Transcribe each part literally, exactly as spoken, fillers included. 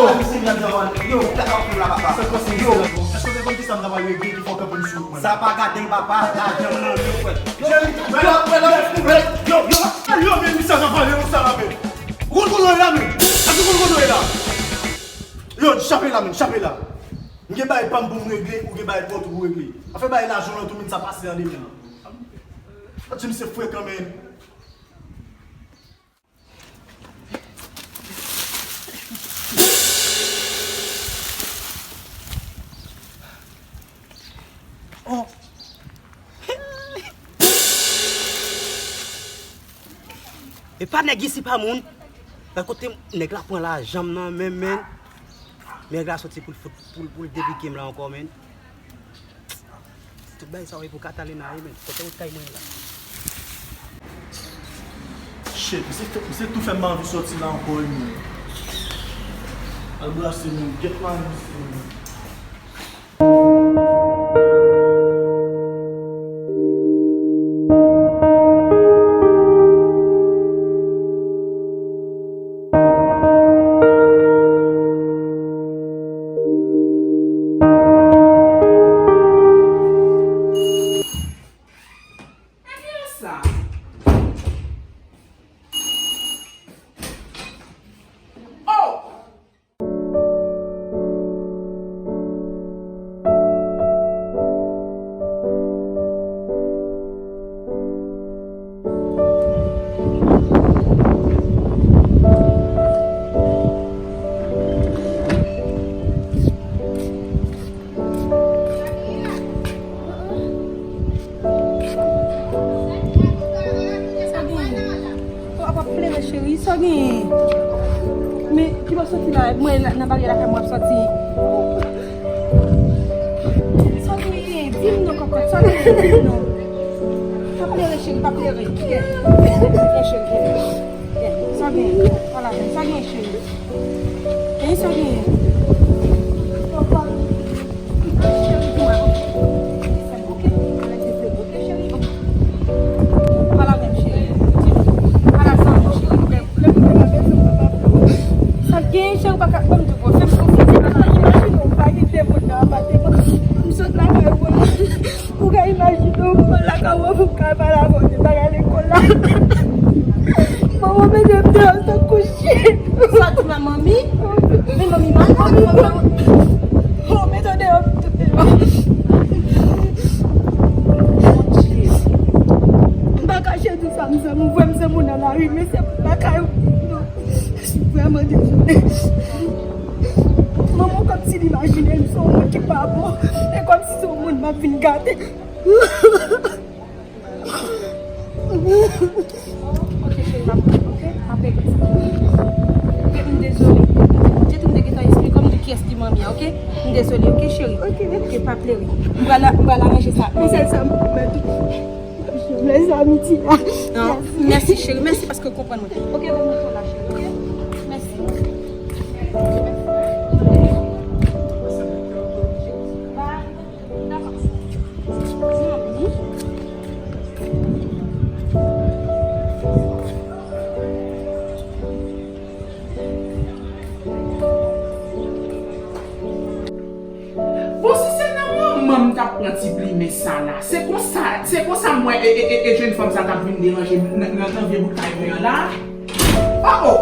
Yo, yo, yo, yo, yo, èske w te konn ki sa m ta pral regle ki fè w kanpe m sou wout mwen? Sa pa gade l, papa, lajan m nan men w, frè. Yo, yo, yo, yo, yo, yo, yo, men misye sa pale, yo, sa la, men. Ou konn kote w ye la, men? Èske ou konn kote w ye la? Yo, chape la, men, chape la. M gen bagay pa m pou m regle, ou gen bagay pa w tou pou regle. Afè bagay lajan w lan tou, men sa pase an de men. Sa di misye frekan, men. Oh. E pa nèg isi pa moun. Gad kote nèg la pran lajan m nan men, men. Nèg la soti pou l fout, pou l, pou l depike m la ankò, men. Tout bagay sa yo e pou Catalina, wi, men. Kote wout kay mwen la? Shit, misye fè, misye tou fè m pa anvi soti la ankò, wi, men. Al brase, men. Get mwen, misye, men. Sa. Oh! Sa gen? Ou ap ap plere, cheri, sa gen? Men, ki bò soti la? Mwen la, nan baryè lakay mwen ap soti. Sa gen? Di m non, kòkòt, sa gen? Di m non. Pa plere, cheri, pa plere. Gen, gen, cheri, gen. Gen, sa gen? Pale avè m, sa gen, cheri? Gen, sa gen? Cheri, di mwen, ok? Oke, oke, cheri. Pale avè m, cheri. Pale avè m, cheri. Sa gen, cheri, ou pa ka, ban m di w, fè m konfyans, pale avè m, cheri. Imajine w pa gen de moun nan apatèman. M sot lakay ou la. Ou ka imajine w, mwen lakay ou, ou ka pale avè w de bagay lekòl la. Manman mete m deyò tankou chen. Sa di la, manmi? Men manmi malad, manmi. Oh, men tande, oh, tande. Bondye. M pa kache di sa, m se, m vre, m se moun nan lari, men se lakay ou. Non. Vrèman dezole. Manman kòmsi li imajine m se yon moun ki pa bon. E kòmsi se yon moun m ap vin gate. Ok, cheri, m ap, ok, m ap regle sa. Ok, m dezole. Bondye tou m te gentan esplike w, m di kiyès ki manmi an, ok? M dezole, ok, cheri? Ok. Ok, pa plere. M pral, m pral aranje sa. Men sèl sa m pwomèt ou. Mèsi, amiti. Mèsi, cheri. Mèsi paske w konprann mwen. Ok, bon, mwen la, cheri, ok? Mèsi. Bye. Bon, si se nan manman m t ap pran ti plimen sa la, se konsa, se konsa m wè e, e, e, e jèn fanm sa t ap vin deranje m nan, nan, nan vye bout kay mwen an la. Oh, oh!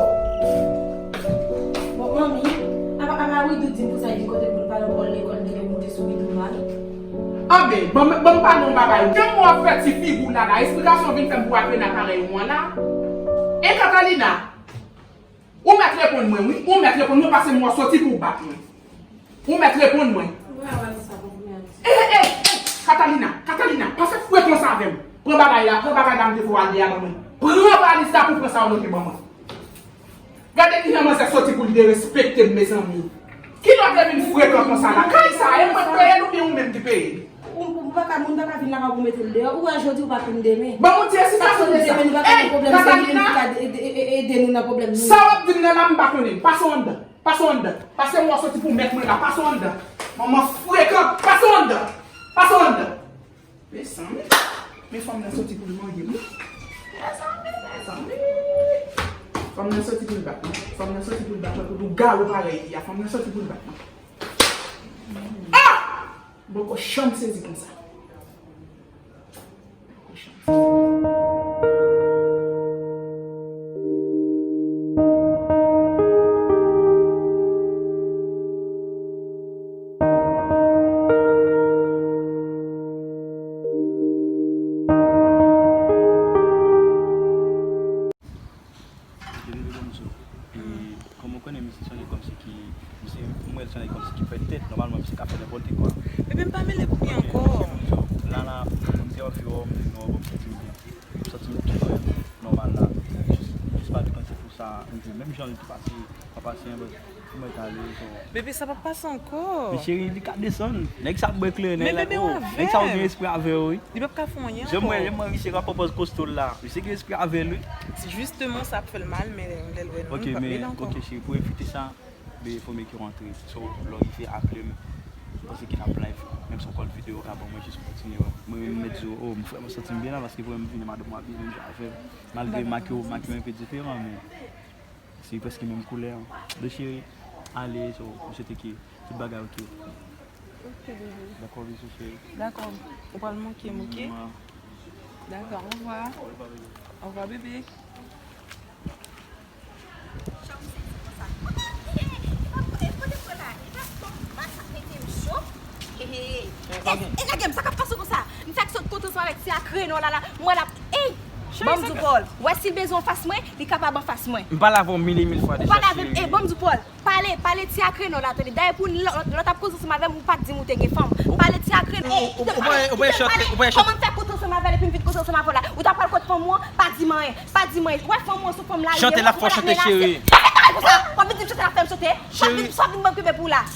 Bon, manmi, apa, apa Widou di m pou sa, di kote pou l pa nan pòl lekòl, li gen pou moute sou Widou mal. Anben, ban m, ban m pale yon bagay. Jan w ap fè ti figi w la la, esplikasyon vin fè m pou apena parèy ou an la. E Catalina, ou mèt reponn mwen, wi. Ou mèt reponn mwen, paske m wè w soti pou w bat mwen. Ou mèt reponn mwen. Mwen wè sa pou mèt. Eh, eh, eh, Catalina, Catalina, pa fè fre konsa avè m. Pran bagay la, pran bagay la m te fè w al deyò ban mwen. Pran valiz la pou w pran sa w note ban mwen. Gade kijan manzè soti pou l derespekte m, mezanmi. Kilè w te vin frekan konsa la? Kay sa, e mwen k peye l oubyen ou menm ki peye l? Ou, ou pa ka, moun pa ka vin lakay ou pou mete l deyò. Ou wè jodi, ou pa konn demen. Ban m yon ti esplikasyon de sa. Ou pa konn demen, nou pa ka gen pwoblèm, se li menm ki ka ede, ede, ede nou nan pwoblèm nou. Sa w ap di m nan la, m pa konnen. Pase w anndan. Pase w anndan. Paske m wè w soti pou mèt mwen la. Pase w anndan. Manman frekan. Pase w anndan. Pase w anndan. Mezanmi, men fanm nan soti pou l manje m wi. Mezanmi, mezanmi. Fanm nan soti pou l bat mwen. Fanm nan soti pou l bat mwen, pou lougarou parèy li a. Fanm nan soti pou l bat mwen. Ah! M poko janm sezi konsa. Depi lè m sou, e, kòm ou konnen, misye se yon nèg kòmsi ki, misye, m wè l se yon nèg kòmsi ki pèd tèt, nòmalman, misye ka fè nenpòt kwa. Bebe, m pa mele pou li ankò. La, la, m te wè fi wè, m te wè, m santi m byen. M santi m tou byen, nòmal la. Jis, jis pa depanse pou sa, m di, menm jan li te pase, pa pase, anben, pou mwen t ale, so. Bebe, sa p ap pase ankò. Men cheri, li ka desann. Nèg sa ap bwè kleren, nèg sa gen espri avè w, wi. Li p ap ka fè anyen ankò. Jan m wè, jan m wè misye rapò pòz kosto l la. Misye gen espri avè l, wi. Jisteman, sa ap fè l mal, men lè l wè nou, li p ap mele ankò. Ok, cheri, pou evite sa, be, fò m eke rantre. So, lè w rive, aple m. Paske n ap live. Menm si w kòl videyo, w ka ban mwen jis kontinye wè. Mwen menm, m mèt di w, oh, m frè, m santi m byen la, paske vrèman m vini, madanm mwen byen, menm jan avè m. Malgre make w, make w enpe diferan, men se prèske menm koulè an. Be cheri, ale, so, m swete ke tout bagay oke. Ok, bebe. Dakò, bizou, cheri. Dakò. Ou pral manke m, ok? Mwa. Dakò, au revoir. Au revoir, bebe. Jan m sezi konsa. Kote, e, e, e, kote, kote, kote la? E pa, bon, mas ap mete m cho. He, he, he. Yes, e lage m, sa k ap pase konsa? M fèk sot kote ansanm avèk ti akrenò la, la. M wè l ap, ey! Ban m di w, Paul, wè si l bezwen anfas mwen, li kapab anfas mwen. M pale avè w mil e mil fwa deja, cheri. Ou pale avè m, e, ban m di w, Paul, pale, pale ti akrenò la, tande. Dayè pou lòt, lòt, lòt ap koze ansanm avè m, ou pa t di m ou te gen fanm. Pale ti akrenò. Ou, ou, ou, ou pa wè chante, ou pa wè chante. Kòman m fè koze ansanm avè l epi m vin koze ansanm avè w la? Ou ta pral kot fanm ou an, pa di m anyen, pa di m anyen. Ou wè fanm ou an, se fanm la li ye. Chante l ap fè w chante, cheri. Sa fè kare konsa. W ap vin di m chante l ap fè m chante. Cheri. W ap vin, w ap vin ban m kenbe pou w la.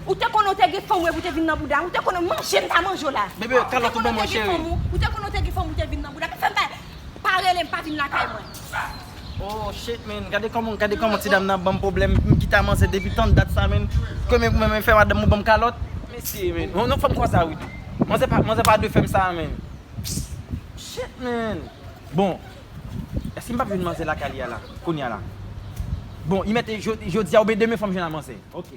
Ou te konnen w te gen fanm ou epi w te vin nan bouda m. Ou te konnen manje m ta manje w la. Bebe, kalòt ou ban mwen, cheri. Ou te konnen w te gen fanm ou te vin nan bouda m. Fè m pa, pa rele m, pa vin lakay mwen. Oh shit, man. Gade kòman, gade kòman ti dam nan ban m pwoblèm. M kite a manzè depi tann dat sa, man. Ke men, men, men fè madanm ou ban m kalòt. Mesye, man. Non, non, fò m kwè sa, wi. Manzè pa, manzè pa dwe fè m sa, man. Shit, man. Bon. Èske m p ap jwenn manzè lakay li a la? Kounye a la. Bon, li mèt jodi, jodi a oubyen demen fò m jwenn a manzè. Ok.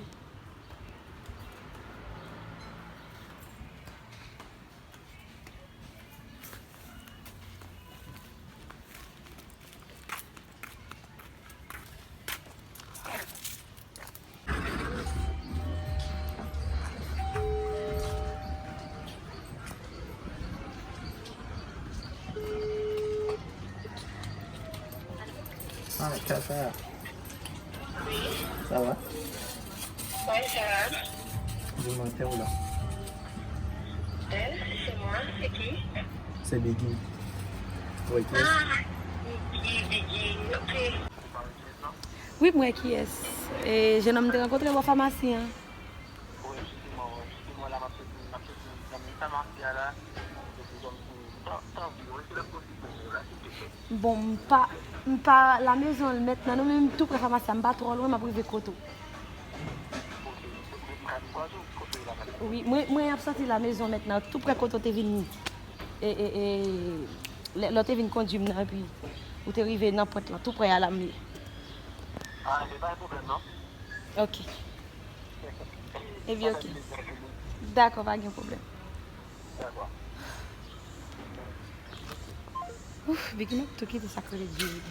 Ah, Tata. Wi. Sa va? Wi, sa va. Di mwen, se ou la? Bèl, se mwen. Se ki? Se Biggie. Ou wè kiyès? Ah, Biggie, Biggie. Ok. Wi, m wè kiyès. E, jennonm m te rankontre bò famasi an. Wi, jisteman, wi, jisteman, la, m ap soti, m ap soti nan menm famasi a la. Epi, bon, m pa, m pa lamezon, l mèt nan nou, men m tou pre famasi a, m pa twò lwen, m ap rive kote w. Wi, mwen, mwen ap soti lamezon mèt nan, tou pre kote w te vin, e, e, e, lè, lè w te vin kondui m nan, epi ou te rive nan pwent lan, tou pre a la m ye. Ah, ebyen, pa gen pwoblèm, non. Ok. Ebyen, ok. Dakò, pa gen pwoblèm. Ouf, Biggie, m ap tou kite sa k rele Djeri.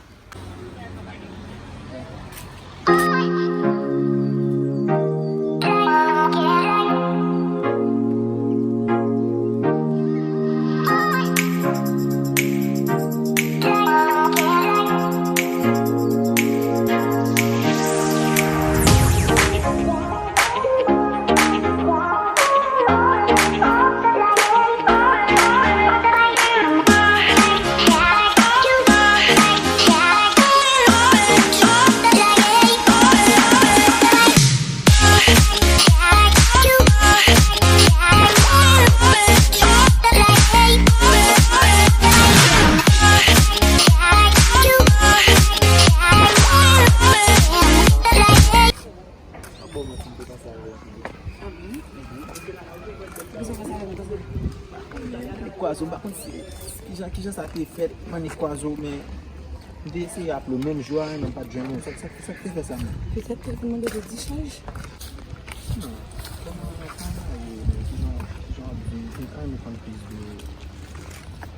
Bon, mwen ti m te panse a yo. Ah bon? Mannik Kwazo, m pa konn si, kijan, kijan sa te fèt, Mannik Kwazo, men M te eseye aple w menm jou a, men m pa t jwenn ou. Sa, sa, sa k te fè sa menm? Petèt telefòn mwen te dichaj. Non. Kòman, kòman w ye menm? Kijan, kijan w ap viv? M ta renmen konn plis de ou.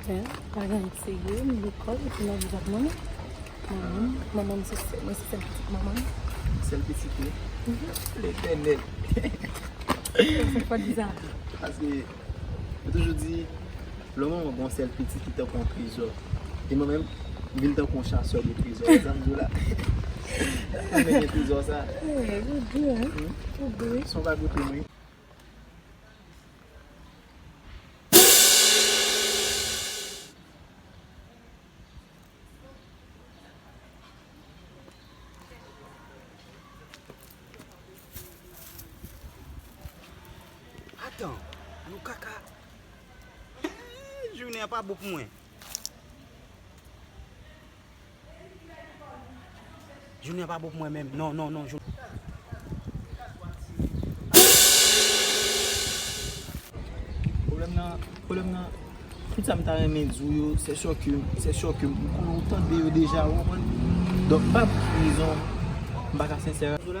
Ben, pa gen anyen k serye, m lekòl, epi m ap viv ak manman m. Manman m, manman m se sè, mwen se sèl pitit manman m. Sèl pitit ou? Mhm. Letènèl. Sa fè bizarre. Paske, yo toujou di, lè w manman gen yon sèl pitit ki tankou yon trezò. E mwen menm, m vin tankou yon chasè de trezò. Wè sa m di w la? Mwen gen trezò sa. Eh, ou gou, hein? Hmm? Ou gou. Son pa goute mwen. Atan, nou kaka. Jounen an pa bon pou mwen. Jounen an pa bon pou mwen menm. Non, non, non. Jou- Pwoblèm nan, pwoblèm nan, tout sa m ta renmen di w yo, se sè ke, se sè ke m konnen w tande yo deja, ou konprann? Donk, m pa pran rezon, m pa ka sensè. Ou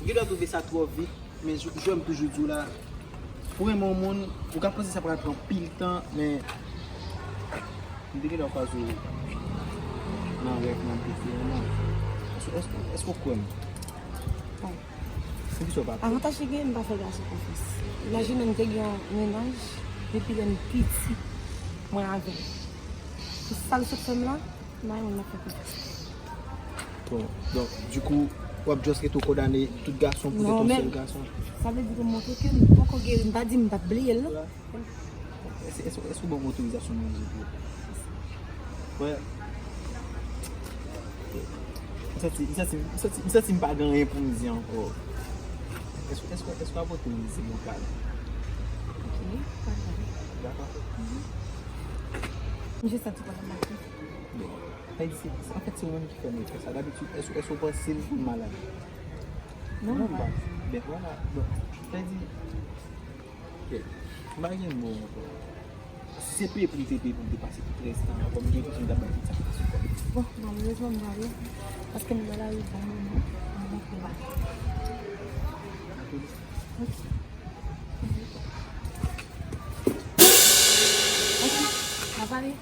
gen dwa twouve sa twò vit, men jan, jan m toujou di w la, pou renmen yon moun, ou ka panse sa pral pran pil tan, men m te gentan kwaze w nan rèv mwen m te fè, non. Èske, èske, èske w kwè m? Bon. Poukisa w pa kwè? Avantaj ki genyen, m pa fè gason konfyans. Imajine m te gen yon mennaj, depi lè m piti, mwen avè l. Pou sa l sot fè m la, m pa gen moun m ap fè konfyans. Bon, donk, dikou, w ap just rete w kondane tout gason poutèt yon sèl gason? Non, men sa vle di pou m montre ke m poko geri, m pa di m p ap bliye l, non. Èske, èske, èske w ban m otorizasyon m manje tou? Wè. M santi, m santi, m santi, m santi m pa gen anyen pou m di ankò. Èske, èske, èske w ap otorize yon kado? Ok, pa grave. Dakò. Mhm. M jis santi kò m ap bati. Bon. Sa vle di, se, anfèt, se ou menm ki fè m fè sa. Dabitid, èske, èske w panse m malad? Non, m pa. Ben, vwala. Bon, sa vle di, Ok. M pa gen mo ankò. Si se peye pou m te peye pou m te pase tout rès tan an, kòm gen kote m t ap bay tout sa k pase kòm. Bon, malerezman, m prale. Paske m nan lari bon moman. M nan pale. Ok. Ok. M ap pale.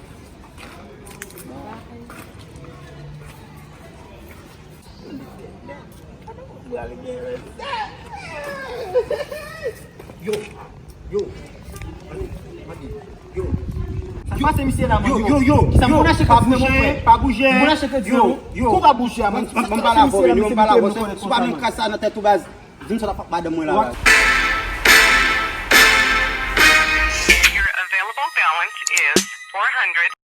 Bye. Yo, yo, yo. Sa pase misye la, yo, yo, yo, yo. Sa moun achte kòb mwen, monchè. Pa bouje. Moun achte kòb yo, yo. Kou pa bouje, mwen, mwen, mwen pale avè w, yo, mwen pale avè w. Si w pa vin kras sa nan tèt ou, baz, vin sot ak madanm mwen la, baz. Your available balance is four hundred.